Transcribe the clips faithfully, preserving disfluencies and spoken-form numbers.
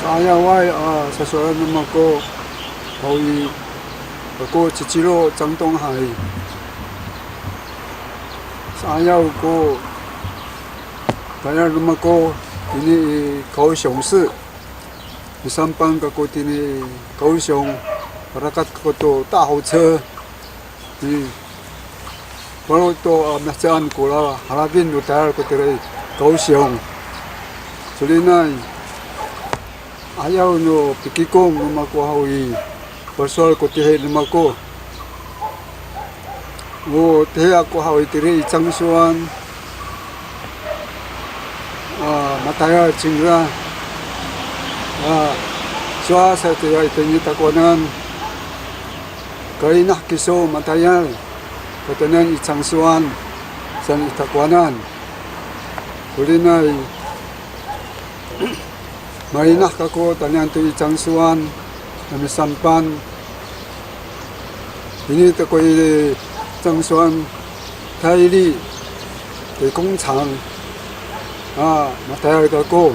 Sa'ayaway a sasowalen no mako haw i, kako Ciciro Cangtong hay. Sa'ayaw ko tayal no mako tini i 高雄市. Misampan kako tini i 高雄, parakat kako to 大货车. I, falo to a mihecaan ko la halafin no tayal ko tira i 高雄. Solinay, ayaw no pikikong no mako haw i, pasowal ko tihi no mako. O tihi ako haw i, tira i Cangsowan a matayal cingra. A, sowal sa tira itini takowanan. Kalinah kiso matayal, kotenen i Cangsowan, saan i takowanan. Solinay, malinah kako taniyan to i Cangsowan a misampan. Ini to ko i Cangsowan 台里的工厂 a matayal kako.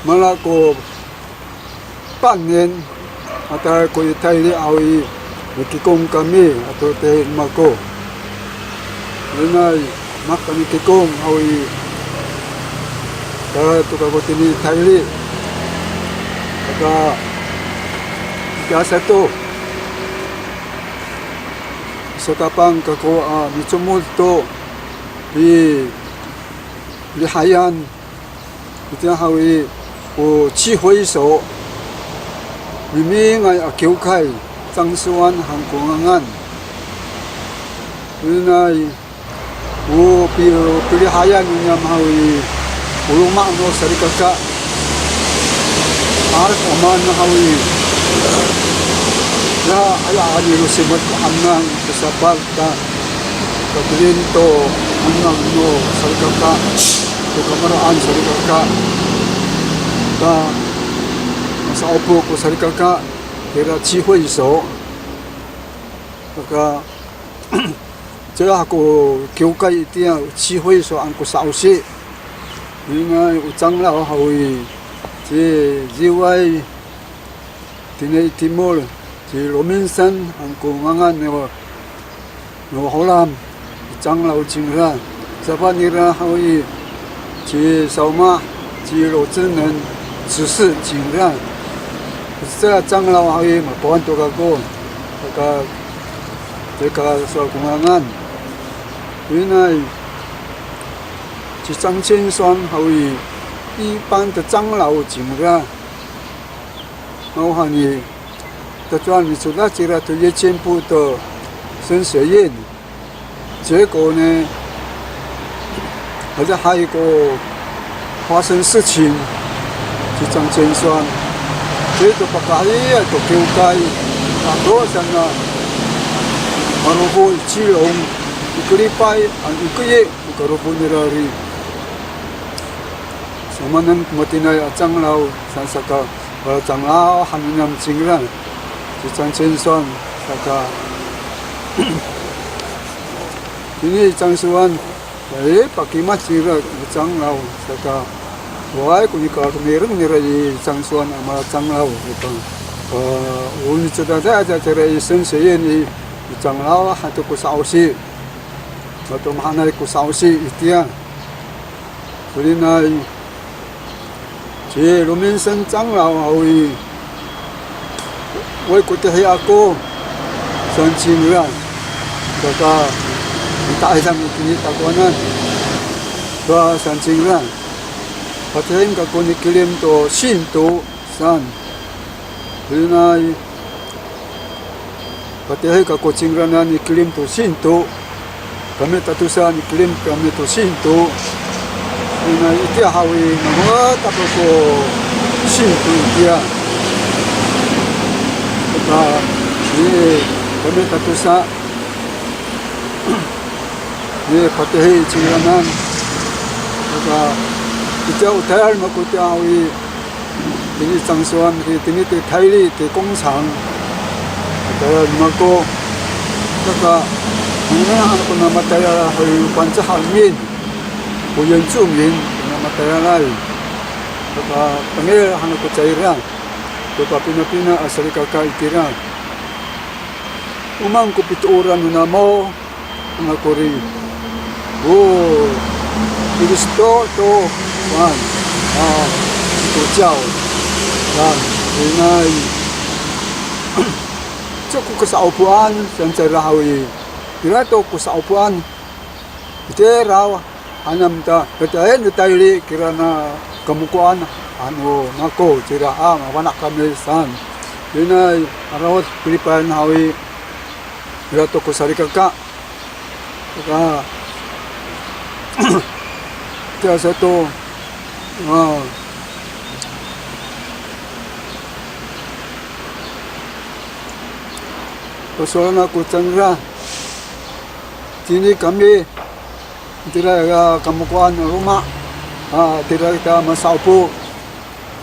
Mala ko 半年, matayal ko i 台里 haw i, mikikong kami ato tihi no mako. Solinay, mak kami kikong haw i, tayal to kako tini 台里. Saka, itiya sato, satapang kako a micomod to i lihayan, itiya haw i, o 七会所, mimingay a kiwkay, Cangsowan han ko ngangan. Solinay, o pi-, pilihayan no niyam haw i, o loma' no salikaka. Maan haw i, ya, aya, ani losimot a ngangan ko sapal ta, katilin to a ngangan no salikaka, to kamara'an salikaka. Ta, masa'opo ko salikaka, kira 七会所. Saka, cira ko kiwkay itiya, 七会所 han ko sa'osi. Ina o 长老 haw i, ci Ziway, tini i timol, ci Lominsan han ko ngangan no, no Holam, i 长老 cingra. Safad nira haw i, ci Sawmah, ci Locenen, 执事 cingra. Sa 长老 haw i, mapoan to kako, saka, saka sowal ko ngangan. Inay, ci 张千双 haw i, 一般的长老 cingra. Nawhani, tacowa micodad cira to 夜间部的升学院. 结果呢，还在还有一个发生事情，就张千双，这个 pakayni to kiwkay, 那多少呢？Marofo i Cilong, 一个礼拜，啊，一个月， Karofo nira ri. Samanen ko matiniay a 长老, saan saka, wala 长老 han niyam cingra, ci 张千双, saka, ini 张千双, e, pakimad cingra, 长老, saka, awaay ko nika romireng nira i 张千双 a mala 长老, saka, a, o nicodad aca cira i 升学院 i, i 长老 han to ko sa'osi. Mato mahaenay ko sa'osi itiya. Solinay, ci Lominsan 长老 haw i, awaay ko tihi ako, saan cingra. Saka, mita'idang itini takowanan, saan cingra. Patihiay kako nikilim to 信徒, saan. Solinay, patihiay kako cingraan nikilim to 信徒. Kami tatosa nikilim kami to 信徒. Solinay, itiya haw i, nangotak ko 信徒 itiya. Saka, i, kami tatosa, i, patihi cingraan. Saka, itiya o tayal mako tiya haw i, tini 樟树湾, tini to 台里 to 工厂. Tayal mako. Saka, nanay han ko namatayal haw i, 原住民, ko 原住民, ko namatayalay. Patengil han ako caira to papinapina a salikaka itira. O maan ko pitooran no namo han ako ri. O Kristo to, wan, a, to ciyaw. Wan, inay. Caay ko kasa'opoan, saan caira haw i. Ira to ko sa'opoan. Itira, hanam ta, kataen no tayli kira na kamokoan, ano nako, cira a, mafana' kami saan. Inay, araw, pilipayan haw i, ira to ko salikaka. Saka, tiya sato, a, pasolan ako cangra. Tini kami, tira ya kamokoan roma, a, tira kita masa'opo,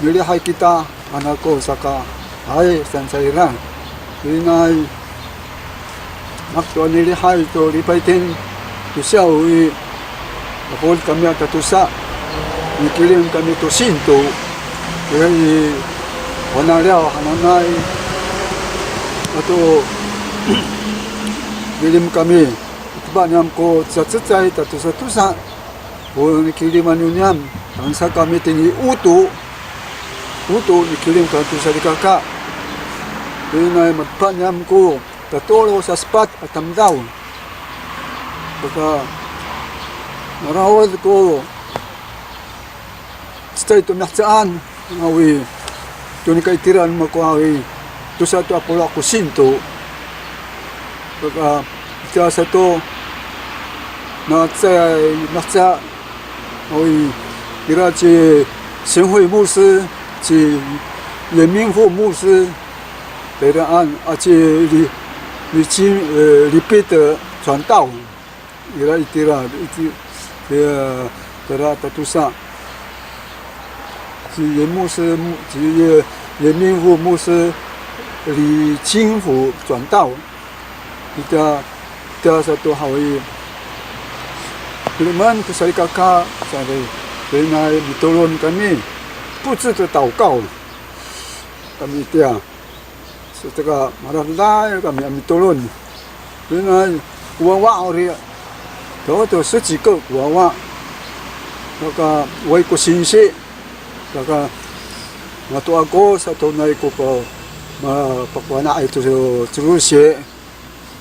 milihay kita, han ako saka, hay, saan caira. Inay, mak to nilihay to lipay tin, to siyaw i, Mafod kami a tatosa, mikilim kami to Sinto, i Wanaliyaw hananay, ato mikilim kami, itba niyam ko cecacecay tatosa-tosa, o nikiliman no niyam, tangsa kami tini Oto, Oto mikilim kami to salikaka, inay matba niyam ko tatolo sasepat a tamdaw. Saka, maraod ko cecay to mihecaan, awi, to nika itira no mako awi, tosa to a polo' ko Sinto. Saka, itiya sato, na cecay miheca, awi, ira ci 沈慧牧师, ci 严明富牧师, Tayra an, aci li, li Cin, e, li Piter 传道. Ira itira, iti, e, tayra tatosa. Ci 严牧师, ci 严明富牧师, li Cin 传道. Ita, ita sato haw i. Kilimen ko salikaka, saan, rinay mitolon kami. 不住地祷告. Kami itiya. Saka mararid kami a mitolon. Rinay, wawa ori, to, to, 十几个 wawa. Saka, awaay ko singsi. Saka, mato ako, sato nai ko pa, ma, pakowana'ay to, to 主日学.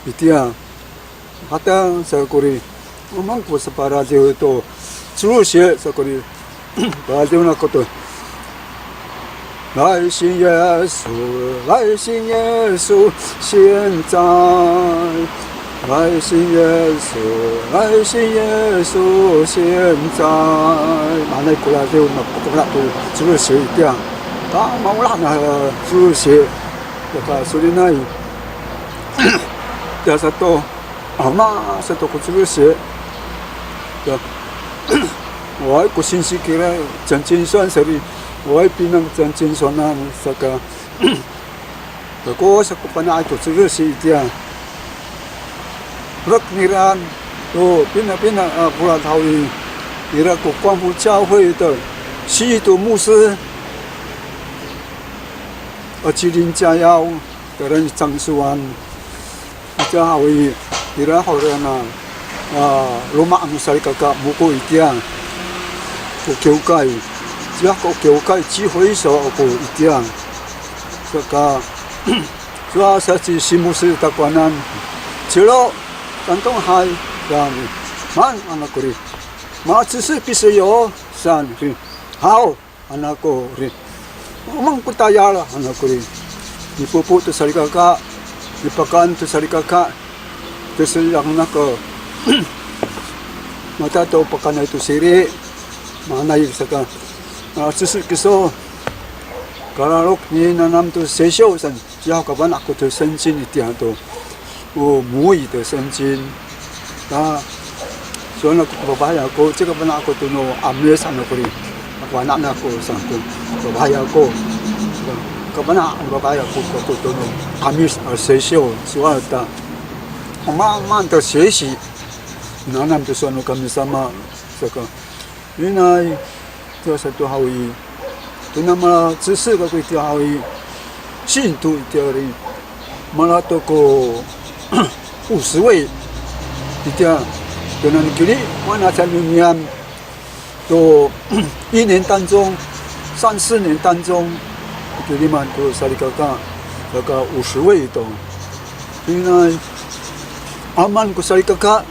Itiya. Hateng sa kori, o maan ko saparadiw to, 主日学 sa kori, paradiw nako to. 来信耶稣，来信耶稣，现在。来信耶稣，来信耶稣，现在。Maanay ko radiw nako to, 主日学 itiya. A, maolah na 主日学. Saka solinay. Tiya sato, a, ma, sato ko 主日学. Ya, awaay ko singsi kira, 讲经算 sa ri, awaay pinang 讲经算 han, saka, kako sa ko pana'ay to 主日学 itiya. Rek nira to pinapina a folad haw i, ira ko 光复教会的西斗牧师, a, ci Lin Cayaw, tayra i Cangsoan. Itiya haw i, ira haw raan a, a, loma' no salikaka moko itiya ko kiwkay. Itiya ko kiwkay, 聚会所 ako itiya. Saka, sowal sa ci Simosi takowanan. Ciro, tangtong hay, saan, maan han ako ri. Maciso piso yo, saan, ri. Haw. Han ako ri. O maan ko tayal han ako ri. Nipopo to salikaka, nipakaen to salikaka, to siyang nako. Mata to pakaenay to siri, maanay saka, a, ciso kiso, kalalok ninanam to sesyo saan. Ciyaw kafana' ako to 圣经 itiya to. O, 母语的圣经. A, sowal nako fafahi ako, cika fana' ako to no 'Amis han ako ri. Fana' nako saan ko, fafahi ako. Kafana' fafahi ako, kako to no 'Amis, a, sesyo, sowal ta. 慢慢地学习, nanam to sowal no kami sama, saka, inay, tiya sato haw i. Kona mala 知识 kako itiya haw i, 信徒 itiya ri, mala to ko 五十位 itiya, kona nikili, mana sa no niyam to 一年当中、三四年当中, kiliman ko salikaka, saka 五十位 to. Ina, aman ko salikaka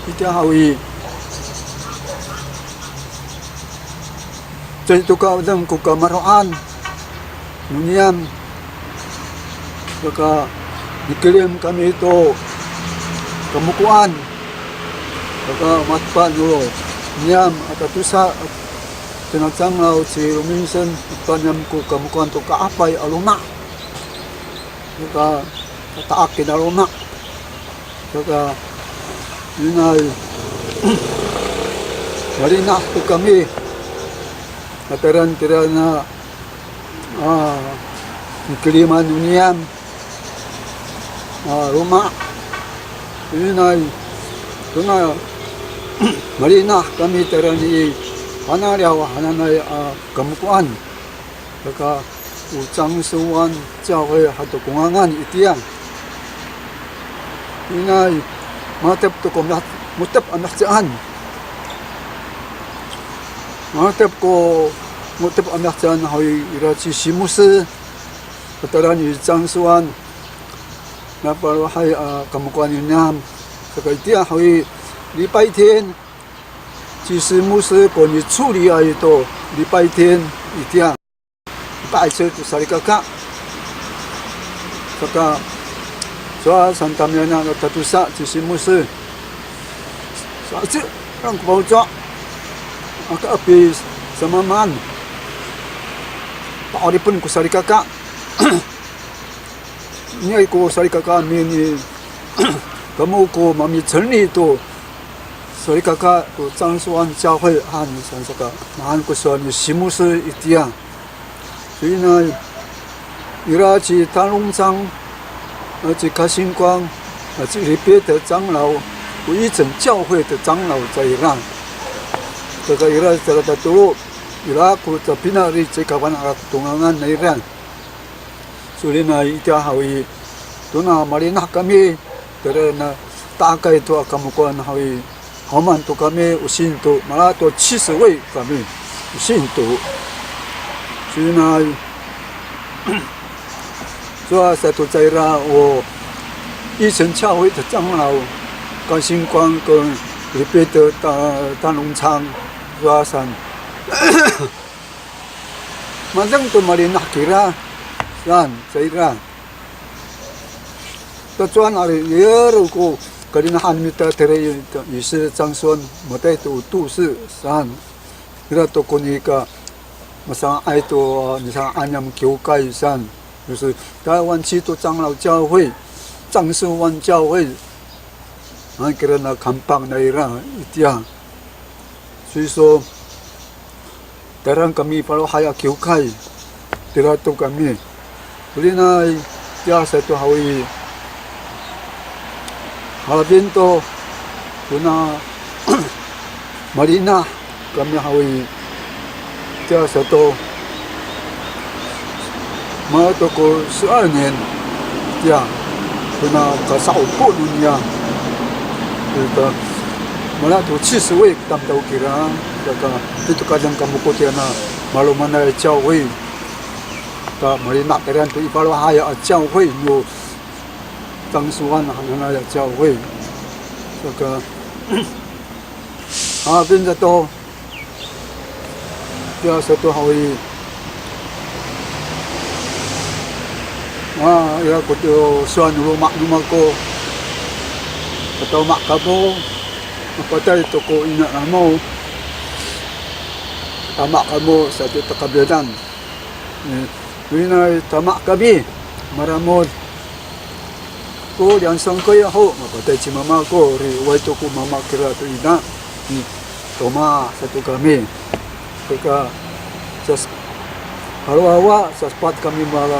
itiya haw i, caay to kaedeng ko kamaro'an no niyam. Saka mikilim kami to kamokoan. Saka matepa no niyam a tatosa, tina canglaw ci Rominsen, tepa niyam ko kamokoan to kaafay a loma'. Saka tata'ak kina loma'. Saka, ina i, malinah to kami. Tayra tira na, a, mikiliman no niyam a loma'. Ina i, tona malinah kami tayra i Panaliyaw hananay a kamokoan. Saka o 樟树湾教会 han to ko ngangan itiya. Ina i, matep to ko mih-, mo^tep a mihecaan. Matep ko mo^tep a mihecaan haw i, ira ci Simos, tayra i 樟树湾, na falohay a kamokoan niyam. Saka itiya haw i, 礼拜天, ci Simos ko nicoliay to 礼拜天 itiya. Pa'icel to salikaka. Saka, sowal saan tamiyanan a tatosa ci Simos. Saka, saan ko faloco'. Aka epi samamaan. Pa'oripen ko salikaka. Niya ko salikaka mi, ni, kamo ko mamicenli to salikaka ko 樟树湾教会 han saan saka, mahaen ko sowal ni Simos itiya. So'elinay, ira ci Talongcang, a, ci Kasingkwang, a, ci Lipit 长老, ko 一整教会的长老 caira. Saka ira cara tatolo, ira ko capina ri caay kafana'ak to ngangan naira. So'elinay itiya haw i, tona malinah kami, tayra na ta'akay to a kamokoan haw i, haw man to kami, o 信徒, mala to 七十位 kami, o 信徒. So'elinay, sowal sato caira o 一整教会的长老, Kasingkwang 跟 Lipit 的 Ta-, Talongcang, sowal saan. Madeng to malinah kira, saan, caira. Tacowan ari, ira ko kalinahan mita tayra i, i, 樟树湾, matay to o 都市, saan. Ira to ko nika masanga'ay to, a, nisanga'an niyam kiwkay, saan. 就是台湾基督长老教会, 樟树湾教会, han kira na kampang naira, itiya. 所以说, tayra kami falohay a kiwkay, tira to kami. So'elinay, tiya sato haw i, halafin to, tona malinah kami haw i, tiya sato, mala to ko 十二年, tiya, kona kasa'opo no niyam. Kita, mala to 七十位 tamdaw kira, saka, tito kadang kamo ko tiya na malomanay a 教会. Ta malinah kira to i falohay a 教会 no 樟树湾 hananay a 教会. Saka, a, pinca to, tiya sato haw i. A, ira ko to sowal no loma' no mako. Katama kamo, mapatay to ko ina namo. Tama kamo sato to kabiyanan. E, so'elinay tama kami, maramod. Ko 两三个月后, mapatay ci mama ko, ri, awaay to ko mama kira to ina. Ni, toma sato kami. Saka, sas-, halo wawa, sasepat kami mala,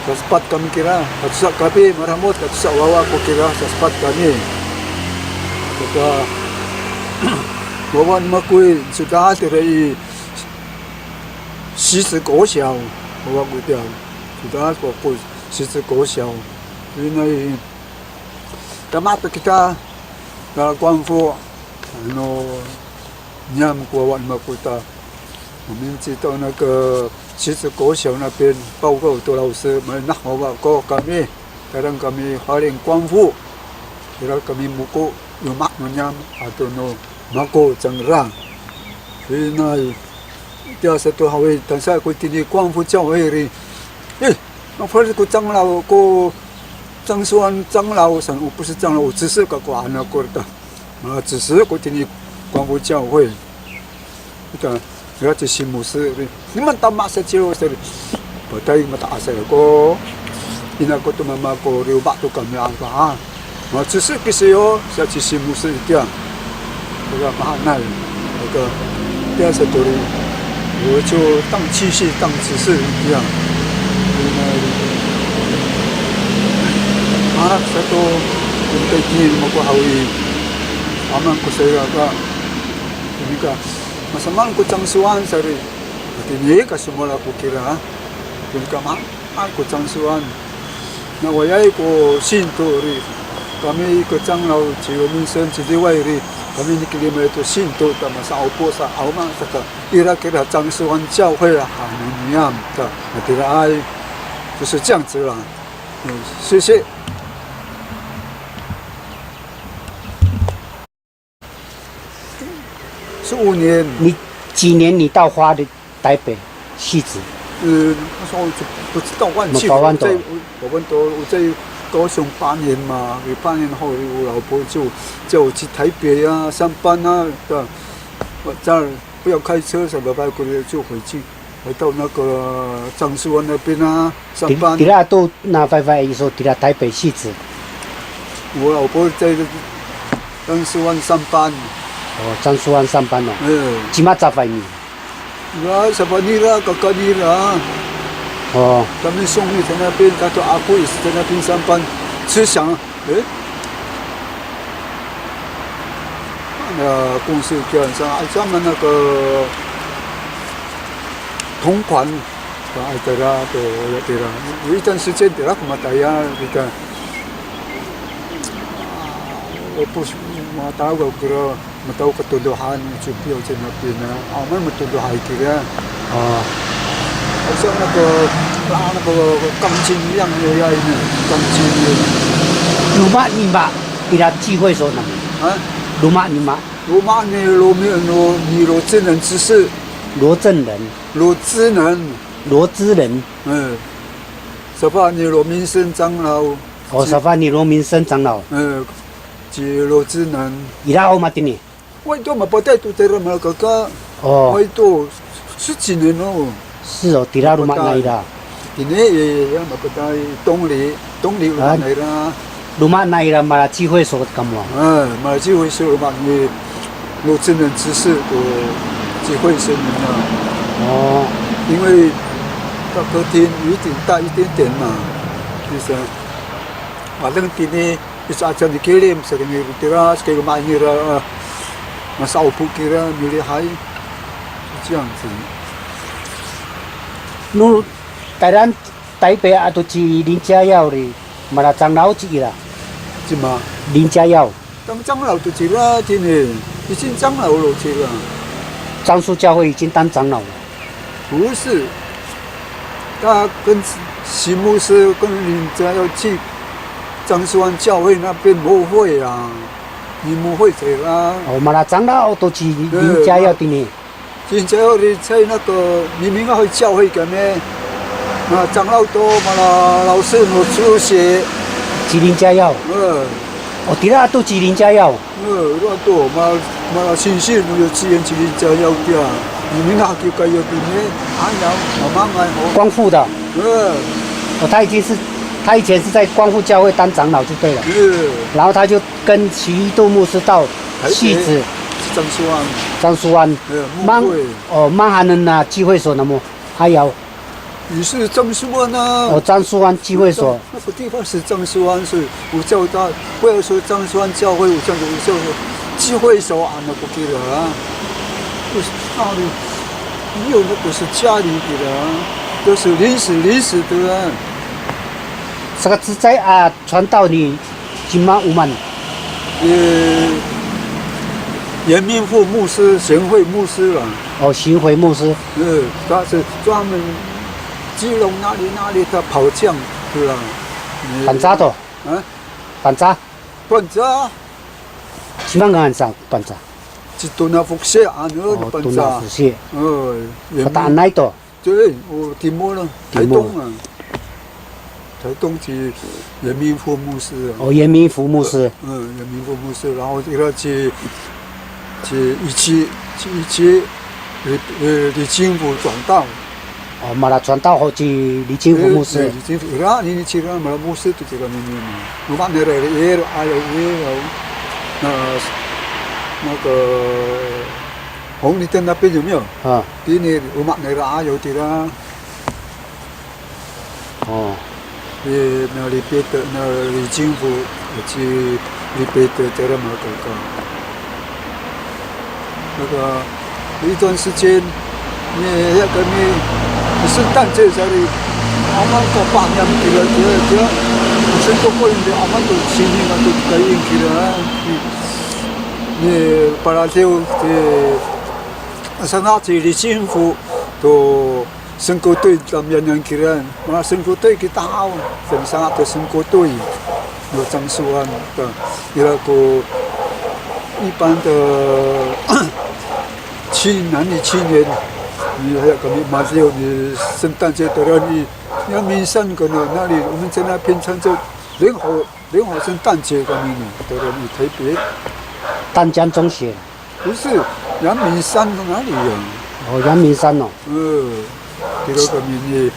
sasepat kami kira, katosa kami, maramod, katosa wawa ko kira, sasepat kami. Saka, wawa no mako i, saka tira i, 西子国小，我不知道，知道我过西子国小，因为 Tama to kita, ta Guangfu, ano, niyam ko wawa no mako ta, 我们知道那个西子国小那边报告的老师们，那我们过 kami, kadang kami 花莲光复, kira kami moko, loma' no niyam, ato no mako cangra. Hinay, tiya sato haw i, tangsa ko tini 光复教会 ri. Eh, mafalic ko 长老, ko 樟树湾长老 san, o 不是长老, o 执事 kako, ano ko ta. A, 执事 ko tini 光复教会. Ita, ira ci 谢牧师 ri. Niman tama sa ciro sa ri. Patay mata asay ko. Ina ko to mama ko riwba to kami aka, ha. 啊，只是 kiso yo, sa ci 谢牧师 itiya. Kira mahaenay. Kira tiya sato ri, 我就当继续当执事 itiya. A, sato, kay tini mako haw i, aman ko sayra ka, nika, masamaan ko 樟树湾 sa ri. Tini ka somowal ako kira. Tini ka ma, Ay, ko 樟树湾. Na wayay ko 信徒 ri, kami ko 长老 ci 刘明生 ci Liway ri, kami ni kilimay to 信徒 ta masa'opo sa, awa ma saka ira kira 樟树湾教会 a han no niyam ta, matiraay, 就是这样子啦。嗯，谢谢。 十五年。你几年你到花莲、台北、汐止？呃，那时候就不知道，忘记了。我在，我们都，我在高雄八年嘛，有八年后，我老婆就叫我去台北啊，上班啊，对吧？我这儿不要开车什么，拜拜，就回去。 回到那个樟树湾那边啊，上班。Tira to na fayfay iso, tira 台北汐止. 我老婆在樟树湾上班。哦，樟树湾上班哦。嗯。Cima cafay ni? 那 safay nira, kaka nira. 哦。他们兄弟在那边，他说阿贵也是在那边上班，吃翔。 诶，那公司叫啥？啊，专门那个同款，啊，对啦，对啦，有一段时间，对啦，我们大家那个，啊，我不是，我打过去了。 Matao ka tondohan, 就不要在那边了。啊，我们 matondohay kira. 哦。好像那个拉那个钢筋一样的呀，钢筋的。Loma' nima ira 聚会所 namo? 啊？Loma' nima? Loma' ni, loma' ni, ni 罗志能执事。罗正仁。罗志能。罗志仁。嗯。Safa ni 罗明生长老。哦，safa ni 罗明生长老。嗯，ci 罗志能。Ira ho matini? Way to mapatay to tayra malakaka. O. Way to, 十几年 no. 是哦，tira loma' naira. Ini, ya, mapatay, 东里, 东里 loma' naira. Loma' naira mala 聚会所 kamo. 哎，mala 聚会所 loma' ni, 罗志能执事 to 聚会所 nira. 哦。因为大客厅有一点大一点点嘛，就是，反正今天 Isa aca mikilim, sa kami tira, sa kami loma' nira, a, masa'opo kira, milihay. 这样子。No tayra 台北 ato ci 林家耀 ri, mala 长老 ci ira. Cima? 林家耀。当长老 to cira, tini, 已经长老了 cira. 樟树教会已经当长老了。 不是，他跟徐牧师跟林家耀去樟树湾教会那边谋会啊，你谋会谁啦？O, mala 长老 to ci 林家耀 tini. 林家耀 在那个明明会教会里面，那长老 to mala 老师 no 主学。Ci 林家耀。嗯。O, tira to ci 林家耀。 E, ira to, ma, mala singsi no 幼稚园 ci 林家耀 tiya. Ni mina hakiw kayo tini, ayaw, mamangay ho. 光复的。E. 哦，他已经是，他以前是在光复教会当长老就对了。E. 然后他就跟徐度牧师到汐止。樟树湾。樟树湾。E, mang, 牧会。哦，mang hanen a 聚会所 namo, ayaw. 你是樟树湾啊。哦，樟树湾聚会所。那个地方是樟树湾，所以我叫他，不要说樟树湾教会，我叫，我叫聚会所啊，那不对了啊。不是，那里没有那个是家里给的啊，都是临时临时的啊。Saka cecay a 传道 ni cima o maan? 呃，严明富牧师，贤惠牧师啦。哦，贤惠牧师。呃，他是专门基隆哪里哪里的跑将，是吧？嗯。Pangcah to? 啊？Pangcah? Pangcah. Cima ngangan sa Pangcah? Ci Tona Foksi, ano, o, Pangcah. Tona Foksi. O, Fata'anay to? 对，我 timol 了，台东啊。台东 ci 严明富牧师啊。哦，严明富牧师。嗯，严明富牧师，然后 ira ci, ci Ici, ci Ici, 李, 呃，李金福传道。哦，mala 传道 ho ci 李金福牧师。哎，哎，李金福，ira, nini cira, mala 牧师 to cira nini. Roma nira ira, ira, ira, ira. 那，那个 红绿灯那边有没有？啊。Tini, roma nira ayaw tira. O. 那里别的，那里金福，去里别的，在那么刚刚。那个，有一段时间，你那个你，你圣诞节在里，阿曼都八年去了，这，这，我是中国人的，阿曼都七年了，都答应去了，你，你，本来就，这， Sanga ci 李金福 to 圣歌队 tamiyanan kira, mala 圣歌队 kita haw, sanga to 圣歌队 no 樟树湾 ta, ira ko 一般的青，男女青年, ni, haya kami matiyo ni 圣诞节 tayra ni, 阳明山 kona 哪里，我们在那边唱这联合，联合圣诞节 kami ni, tayra ni 台北。淡江中学。 不是，阳明山哪里呀？哦，阳明山哦。嗯，比如说你，你，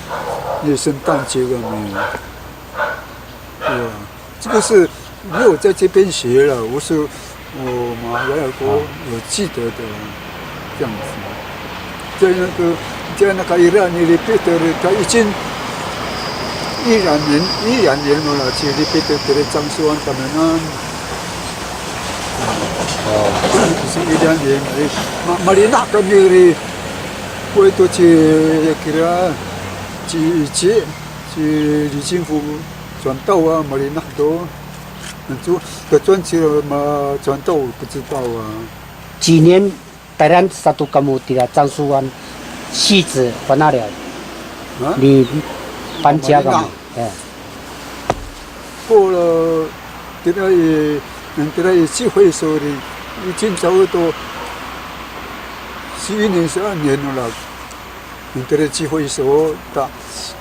你圣诞节了没？对啊，这个是没有在这边学了，我是，我马来西亚国有记得的，这样子。在那个，在那个 ira ni 里别的，他已经一两年，一两年了啦，去里别的，这个樟树湾他们啊。 O. Kasi ira ni, eh, ma-, malinah kami ri, ko ito ci, ya kira, ci, ci, ci 李金福传道 a, malinah to. Nanco, 传道 ci ma, 传道 不知道啊。几年 Tayra sato kamo tira 樟树湾戏子 fana' ira. Ha? Ni Pangcah kamo. Malinah. E. 过了，tira i, tira i 聚会所 ri, 已经差不多十一年、十二年了啦。Tira 聚会所 ta,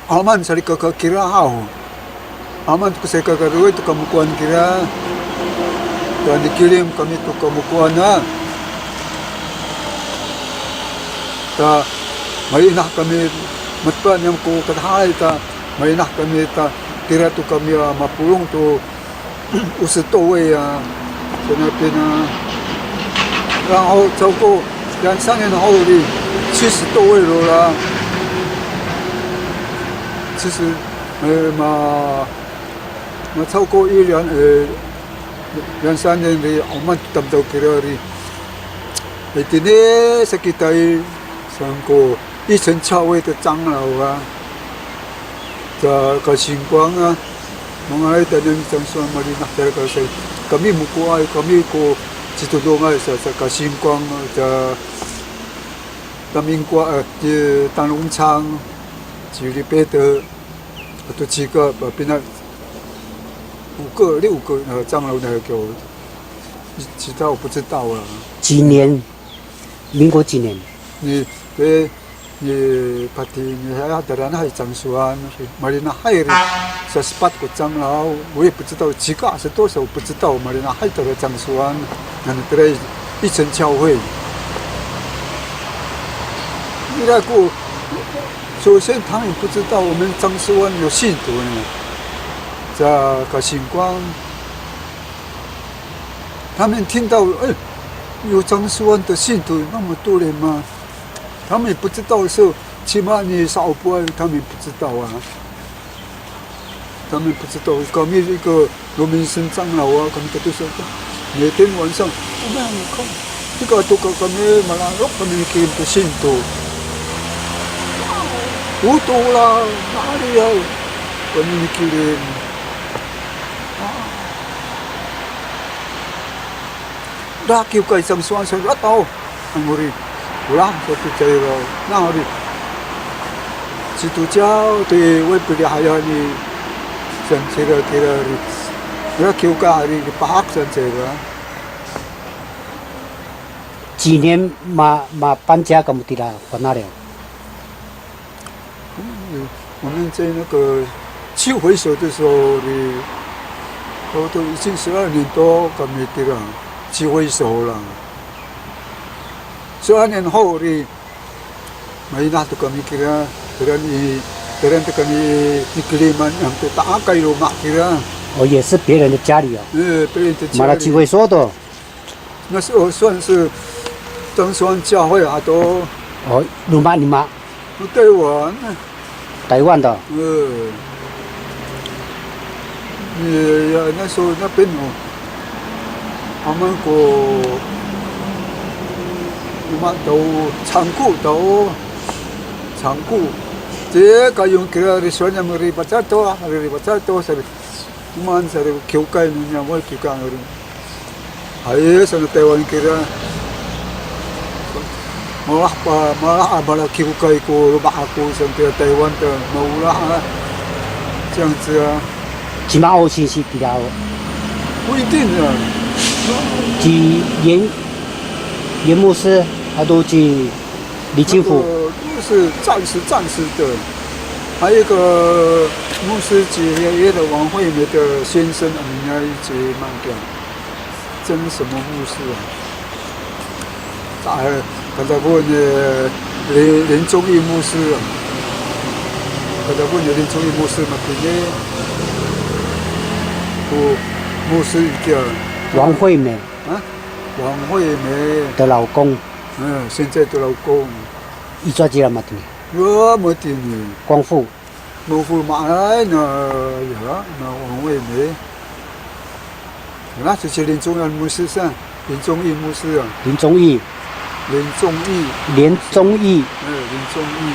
Aman salikaka kira haw. Aman ko salikaka roway to kamokoan kira. Ta nikilim kami to kamokoan a. Ta malinah kami, matepa niyam ko kadahay ta malinah kami ta kira to kami a mapolong to 五十多位啊，在那边啊。然后超过两三年后的七十多位了啦。其实，呃，嘛，嘛超过一两，呃，两三年的，我们等到这里，一定呢，是给带上过一层教会的长老啊。 Ca Kasingkwang a, mangalay tayni i 樟树湾 malinah tayra kasa. Kami mokoay, kami ko citodongay sa, ca Kasingkwang, ca Tamingkwang, e, ci Tanlongcang, ci Lipete, ato cika, pa, pina, 五个、六个，呃，长老那个，其他我不知道啊。几年？民国几年？你，对， Ni pati ni haya tayra na i 樟树湾, malinahay ri, sa sepat ko 长老, 我也不知道几个还是多少，我不知道, malinahay tayra 樟树湾, nani tayra 一层教会. Ira ko, 首先他们不知道我们樟树湾有信徒呢, ca Kasingkwang. 他们听到，哎，有樟树湾的信徒那么多人吗？ 他们也不知道说，起码你少不，他们不知道啊。他们不知道，kami 一个罗明生长老啊，kami 都说，每天晚上，我们很空，这个都跟 kami malalok kami 跟信徒， Oto la, nani ya, kami mikilim. Ra kiwkay sangsoan sa, ra taw. Ano ri, olah, sa to caira, na ri. Cito caw, to i, way pilihayan i, saan cira kira ri. Ra kiwkay ri, ri pahak saan cira. 几年 ma, ma搬家 kamo tira Panaliw? 嗯，我们在那个去回首的时候呢，都，都已经十二年多 kami tira 去回首了。十二年后呢，maina to kami kira, kira ni, kira to kami ni Kiliman yang to ta'akay loma' kira. 哦，也是别人的家里哦。 哎，别人的家里。 Mala 聚会所的。 那时候算是张双教会啊，都。 哦，loma' nima. 台湾。 台湾的。 嗯。也，也，那时候那边哦，他们过，那么都仓库都，仓库，这个用 kira 的算那么 ripacato 啊，ripacato 是。 Maan sa ri kiwkay no niyam, kiwkay no ri. Hay, saan Taywan kira. Malah pa, malah a, malah kiwkay ko loma' ako saan kira Taywan ta, maolah a. 这样子啊。 Cima o singsi kira o? 不一定啊。 Ci Yen, Yen 牧师, ato ci 李清福。 那个都是暂时，暂时的。还有一个牧师节约的王惠美的先生，人家一直卖掉，这是什么牧师啊？啊，他在问呢，林，林宗义牧师啊，他在问呢，林宗义牧师嘛，今天，不，牧师一个。王惠美。 啊？王惠美。 的老公。 嗯，现在的老公。 I cowa cira matini? 我没听呢。 光复。 光复嘛，哎，那，呀，那王惠美。那就是林宗义牧师噻，林宗义牧师啊。 林宗义。 林宗义。 林宗义。 哎，林宗义。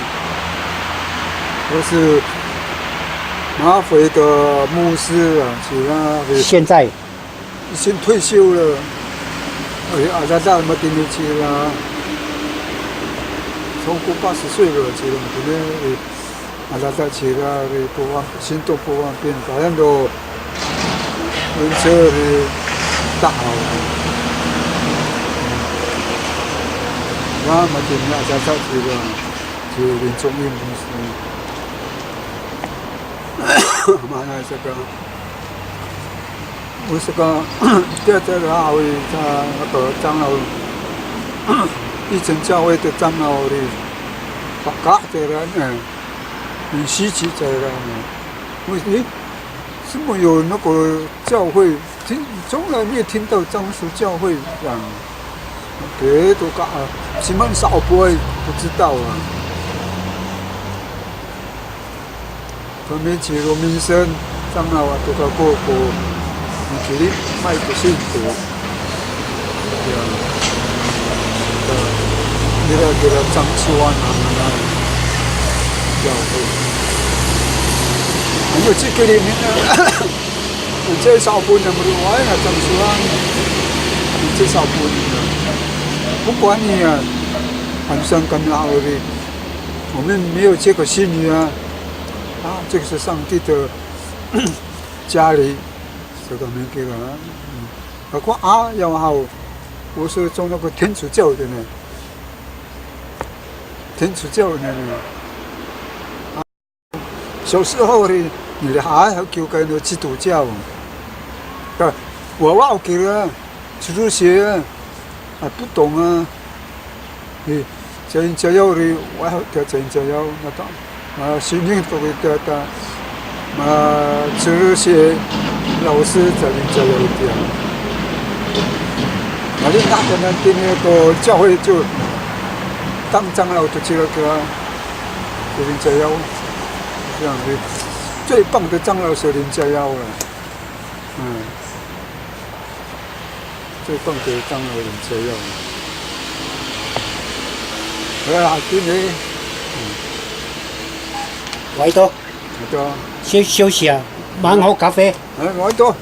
我是马匪的牧师啊，其他的。 现在。 已经退休了。哎，阿扎扎没听得起啦，超过八十岁了，其实可能，哎，阿扎扎起来，哎，不方，行动不方便，反正都轮车的大好。那么今天阿扎扎起来，就林宗义牧师，马上这个。 我是个，这，这个阿伟，他那个长老，义城教会的长老的，八嘎的人，嗯，很稀奇的人，嗯。我，诶，怎么有那个教会，听，从来没有听到樟树教会这样。别的嘎，起码是我不会，不知道啊。 Kami ci Rominson, 长老 ato kako ko mikilim, may ko sinto. Ya, ira kira 樟树 hananay. Ya, ko. Ano ci Kilimin, ano ci sa'opo niya meriway na 樟树 han. Ano ci sa'opo niya. 不管你啊，好像跟他而已。 我们没有这个信仰啊，啊，这个是上帝的家里，这个没给了啊。嗯，包括啊，要好，我是做那个天主教的呢，天主教的呢。啊，小时候呢，你还好给我跟基督教，啊，我忘记了，基督教啊，不懂啊。 哎，caay cayaw ri, wa, caay cayaw, mata, ma, sining to kita ta, ma, 知识老师 caay cayaw tiya. Mali na, 可能今天个教会就当长老就去了个，林家耀，这样子，最棒的长老是林家耀了，嗯。 最棒的长老林家耀。哎呀，今天，嗯， Waito. Waito. 休，休息啊，蛮好咖啡。哎，waito。